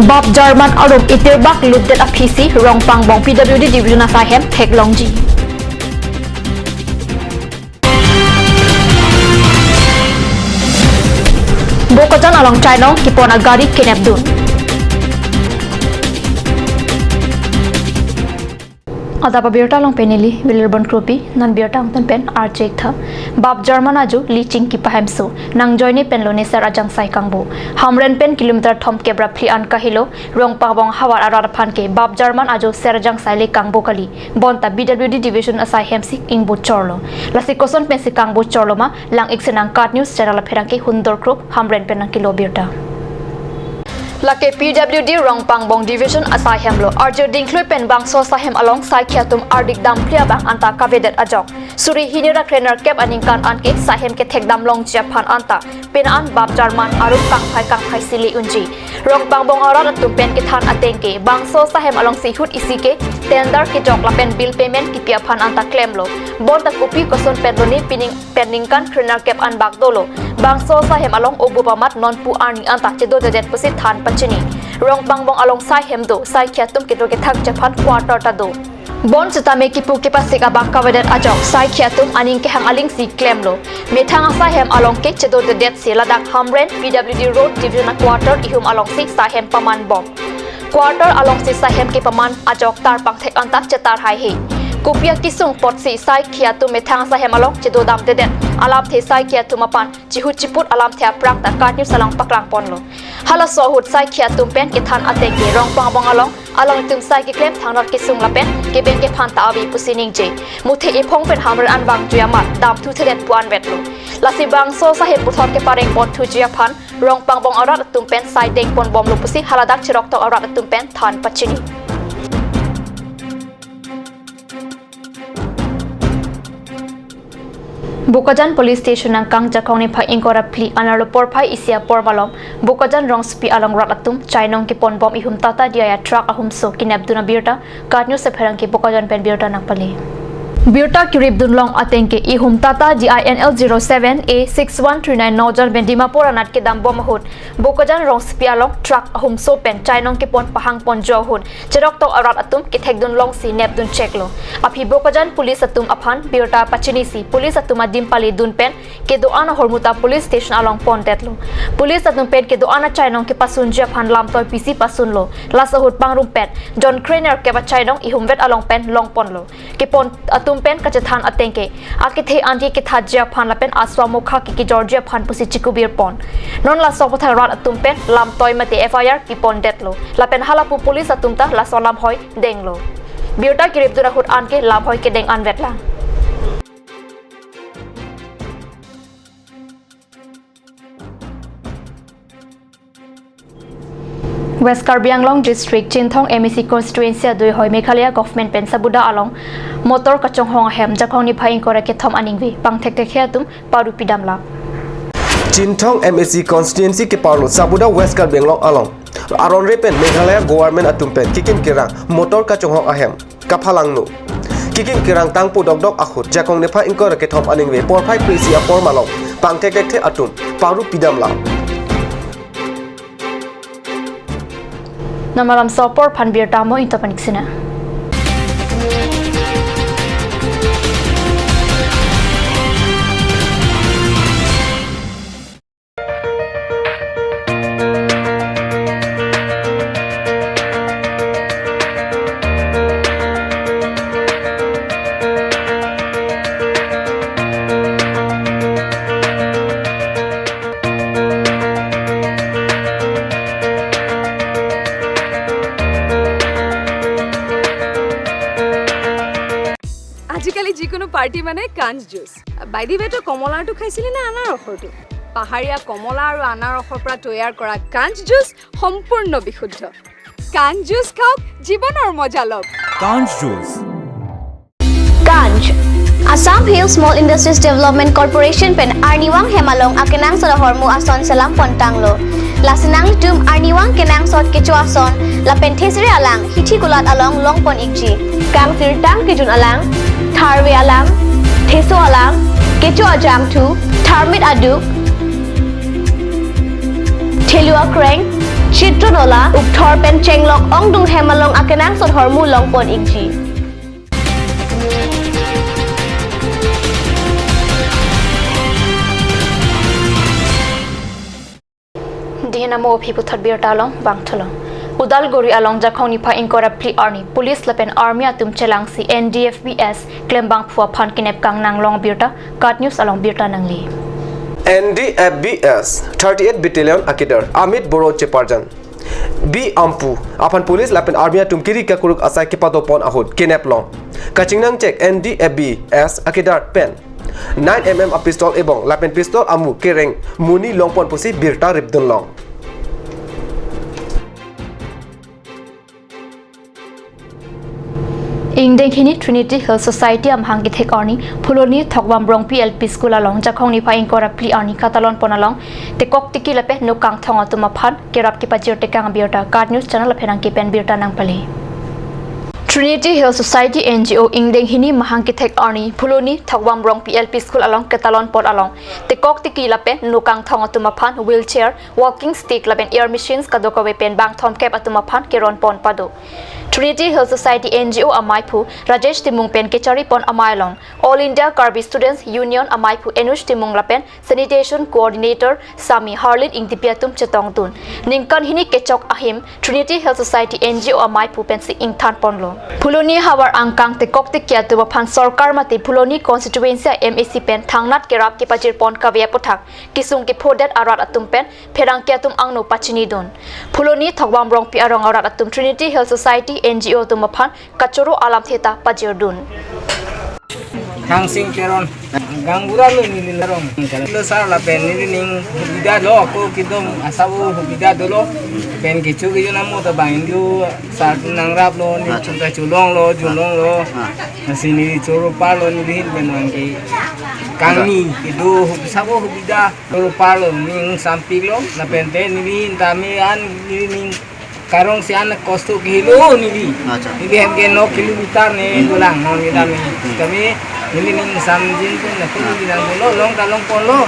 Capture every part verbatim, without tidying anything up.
Bap German arum itirbak lutdet aphisi Rongpangbong P W D Division asai hem theklongji. Bokajan along chainong kepon agari kenepdun. Adap abirta along pen neli Willirbon Kropi, non birta angtan pen archek tha. Bap German ajo liching kipahemso nangjoine pen lone ser ajangsai kangbo. Hamren pen kilometer thomkep ra phli an kahelo Rongpangbong havar arat aphan ke Bap German ajo ser ajangsai le kangbo kali. Bonta P W D Division asai hemsi ingbo chorlo. Lasi koson pensi kangbo chorlo ma, lang-ik senang KAT News channel apherangke Hundor Kropi Hamren pen nangkelo birta. Lake P W D Rongpangbong Division asai hemlo. Arjo dingklui pen bangso asai hem along saikhi atum ardik damphli abang anta kavedet ajok. Suri hini ra krenerkep aningkan anke asai hem kethekdam longji aphan anta pena an Bap German arum kangphai kangphai si le unji. Rongpangbong arat atum pen kethan ateng ke bangso asai hem alongsi ahut isi ke tender kejok lapen bill payment kipi aphan anta klemlo. Bonta kopi koson pen lone pining pen ningkan krenerkep an bak dolo. Bangso asai hem along obup amat nonpu arni anta chedodedet pusi than pachini. Rongpangbong along asai hem do, saikhi atum kedo kethakji aphan quarter ta do. Bon setame kipu kepasik abang kavedet ajok, saikhi atum aning kehang alingsi klemlo. Methang asai hem along ke chedodedetsi ladak Hamren P W D Road Division a quarter ihum alongsi asai hem pamanbom. Quarter alongsi asai hem kepaman ajok tarpangthek anta chetar haihe. Kopi akesung apotsi saikhi atum methang asai hem along chedodamdedet, alamthe saikhi atum aphan chihut chiput alamthe aphrang ta KAT News along paklangponlo. Halaso ahut saikhi atum pen kethan ateng ke Rongpangbong along alanglitum asai keklem thangnar kesung lapen kebeng kephan ta ave pusi ningje. Muthe ephong pen Hamren an vangjui amat damthuthedet pu anvetlo. Lasi bangso asai hem puthot keparengponthuji aphan Rongpangbong arat atum pen asai dengponbomlo pusi haladak cheroktok arat atum pen than pachini. Bokajan Police Station angkang Jakhong niphai ingkoi ra phli an arlo porphai isi apor malom Bokajan rongsopi along rat atum chainong keponbom ihum Tata D I a truck ahumso kenepdun abirta KAT News apherangke Bokajan pen birta nangpale. Birta keripdunlong ateng ke ihum Tata D I N L zero seven A six one three nine Nojan pen Dimapur anat kedambom ahut Bokajan rongsopi along truck ahumso pen chainong kepon pahangponji ahut cheroktok arat atum kethekdunlongsi nepduncheklo. Aphi Bokajan police atum aphan birta pachinisi police atum adim paledun pen kedo-an ahormu ta police station along pondetlo. Police atum pen kedo-an achainong kepasunji aphan lamtoi pisi pasunlo. Laso ahut pangrumpet jon krenerkep achainong ihumvet along pen longponlo. Kepon atum pen kachethan ateng ke akethe anti kethaji aphan lapen aswamokha ke kejorji aphan pusi chikubirpon. Non laso aputhak rat atum pen lamtoi mate F I R pipondetlo. Lapen halapu police atum ta laso lamhoi denglo. Birta keripdun ahut anke lamhoi kedeng anvetlang. West Karbi Anglong District Chinthong M A C constituency adui hoi Meghalaya government pen Sabuda along motor kachonghong ahem Jakhong niphai ingkoi ra kethom aningve pangthekthek he atum paru pidamlap. Chinthong M A C constituency keparlo Sabuda West Karbi Anglong along aronre pen Meghalaya government atum pen kekim kerang motor kachonghong ahem kaphalangno. Kekim kerang tangpo dokdok ahut Jakhong niphai ingkoi ra kethom aningve porphai phli isi apor malom pangthekthekthe atum paru pidamlap. Namalam sopor phan birta mo into panik sina. আজিকালি যিকোনো পাৰ্টি মানে কাঞ্চ juice. By the ৱে, তই কমলাৰটো খাইছিলি নে আনাৰসৰটো? পাহাৰীয়া কমলা আৰু আনাৰসৰ পৰা তৈয়াৰ কৰা কাঞ্চ জুচ সম্পূৰ্ণ বিশুদ্ধ। কাঞ্চ জুচ খাওক, জীৱনৰ মজা লওক। কাঞ্চ juice. Kanj, Assam Hill Small Industries Development Corporation pen arnivang hem along akenangsot ahormu ason selam pontanglo. Lasi nanglitum arnivang kenangsot kecho ason lapen thesere alang hithi kulat along longpon ikji. Kangsirtang kejun alang, tharve alang, theso alang, kecho ajangthu, tharmit aduk, thelu akreng, Chitronola, Ukthor pen Chenglok ongdung hem along akenangsot ahormu longpon ikji. Dihina mo aphi puthot birta along bang thulong. Udalguri along Jakhong niphai ingkoi ra phli arni police lapen army atum chelangsi N D F B S klembangphu aphan kenep kangnang long birta KAT News along birta nangli. N D F B S thirty-eight Battalion akedar Amit Boro Cheparjan B Ampu aphan police lapen army atum kiri kakuruk asai kepadopon ahut kenep long. Kachingnang chek N D F B S akedar pen nine M M a pistol ebong lapen pistol amu kereng monit longpon pusi birta ripdun long. Ingdeng hini Trinity Hill Society amahang kethek arni Phuloni Thokbam Rongpi L P School along Jakhong niphai ingkoi ra phli arni katalon pon along tekok tiki lapen nokangthong atum aphan kerap kepajir tekang abirta KAT News channel apherangke pen birta nangpale. Trinity Hill Society N G O ingdeng hini mahang kethek arni Phuloni Thokbam Rongpi L P School along ketalon pon along tekok tiki lapen nokangthong atum aphan wheelchair, walking stick lapen air machines kadokave pen bang thomkep atum aphan keron pon pado. Trinity Hill Society N G O amaiphu Rajesh Timung pen kechari pon amei along All India Karbi Students Union amaiphu Anush Timung lapen Sanitation Coordinator Sami Harlin Ingtipi atum chetongdun. Ningkan hini kechok ahim Trinity Hill Society N G O amaiphu pensi ingthan ponlo. Phuloni havar angkang tekok tiki atum aphan sorkar mate Phuloni constituency a M A C pen thangnat kerap kepajir pon kave aputhak kesung kephodet arat atum pen pherangke atum angno pachinidun. Phuloni Thokbam Rongpi arong arat atum Trinity Hill Society N G O atum aphan kachoro alamthe ta pajirdun. Thangsing Teron, gaonbura lo neli arong. Lo sir lapen nelining hubida lo, ako kedam asabo hubida dolo. Pen kecho kejo namo ta bang indu sir nangraplo, neli chunta cholonglo, cholonglo. Lasi neli choro parlo neli hin pen bang ke kangni kedo hub-, sabo hubida. Choro parlo, ning sampiklo, lapen te neli hin tame an nelining karong si an kosto kehelo neli. Acha. Neli hem ke no kilometer ne dolang, no neli tame. Tame nelining samjin pen na pun neli nang dolo, long ta long ponlo.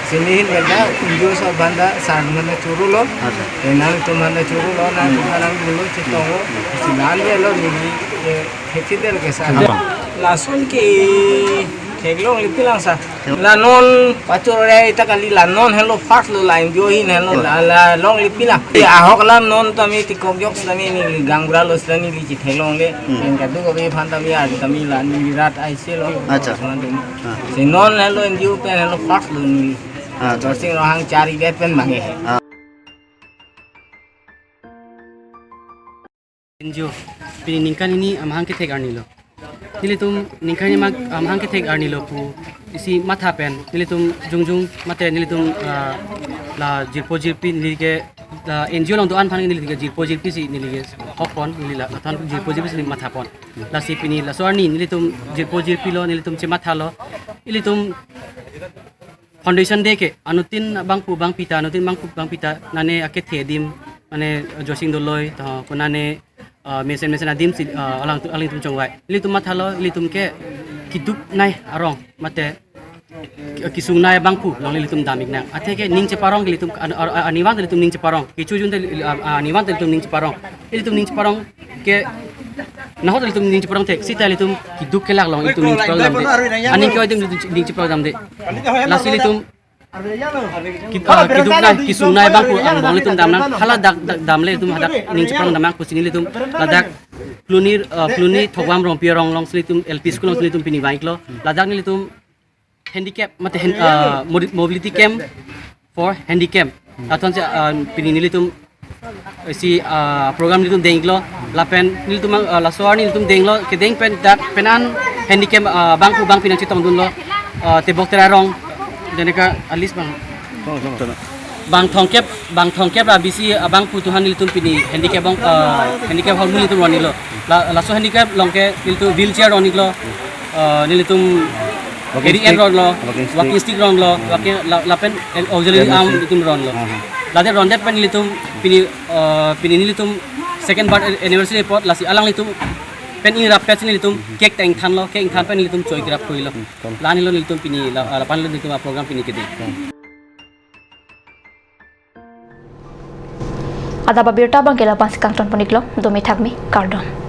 Si neli hin benda injo so banda sir mana chorolo. Acha. Te nangtum mana chorolo, nangtum mana dolo, chetonglo. Si nang dolo neli, eh, Heksidel ke sa. Lason ke theklongle pilang sa. La non pachor re ta kali la non helo first lo la injo hin helo la, la longle pilang. Ahok la non tame tekok jok tame neli gaonbura lo sita neli chetheklongle. Pen kadokave aphan tame ar tame la neli rat aise lo. Acha. Si non helo injo pen helo first lo neli. Acha. Dorsing Rohang charidet pen bang he. N G O, pini ningkan hini amahang kethek arni lo. Nelitum ningkan hini amahang kethek arni lo pu isi matha pen nelitum jongjong mate nelitum, ah, la jirpo jirpi neli ke, ah, N G O along do-an aphan neli ke jirpo jirpi si neli ke hok pon neli la than jirpo jirpi si matha pon. Lasi pini laso arni nelitum jirpo jirpi lo nelitum chematha lo. Nelitum Foundation Day ke anuttin bangphu bangpi ta, anuttin bangphu bangpi ta nane akethe adim, mane Joysing Doloi to ko nane, ah, mesen mesen adim si, ah, alang, alangtum chongvai. Nelitum mathalo, nelitum ke keduk nai arong mate ke-, kesung nai bangphu along nelitum dam-ik nang. Athe ke ning cheparong ke nelitum an-, ar-, ar-, arnivang nelitum ning cheparong. Kecho jun te, ah, ah, arnivang nelitum ning cheparong. Nelitum ning cheparong ke nahok nelitum ning cheparong thek. Sita nelitum keduk kelak along nelitum ning cheparong damde. Aning ke nelitum ning cheparong damde. Lasi nelitum ked-, ah, keduk nai, kesung nai bangphu angbong nelitum dam nang. Hala dak, dak damle nelitum hadak ning cheparong dam nang pusi nelitum ladak Phuloni, ah, Phuloni Thokbam Rongpi arong along si nelitum L P school along si nelitum pini vang-iklo. Ladak nelitum handicap mate hand-, ah, modi-, mobility camp for handicap. Lathon si, ah, pini nelitum, eh, si, ah, program nelitum denglo lapen nelitum, ah, laso arni nelitum denglo kedeng pen dak penan handicap, ah, bangphu bangpi nangchetongdunlo, ah, tebok tera rong, jeneka at least bang bang thomkep, bang thomkep ra bisi, ah, bangphu atum aphan nelitum pini handicap bang, ah, handicap ahormu nelitum ron-iklo. La, laso handicap along ke nelitum wheelchair ron-iklo, ah, nelitum walking stick ron-lo, walking stick, walking stick ron-lo, walking la, lapen, eh, auxiliary arm nelitum ron-lo. Ladak rondet pen nelitum pini, ah, pini nelitum second birth anniversary apot lasi alanglitum pen ingrap pet si nelitum cake ta ingthanlo, cake ingthan pen nelitum choi kerap khuilo. La-anlo nelitum pini la, ah, la-anlo nelitum a-program pini kede. Adap abirta abangke lapu-ansi kangton pon-iklo, dome thakme, kardom.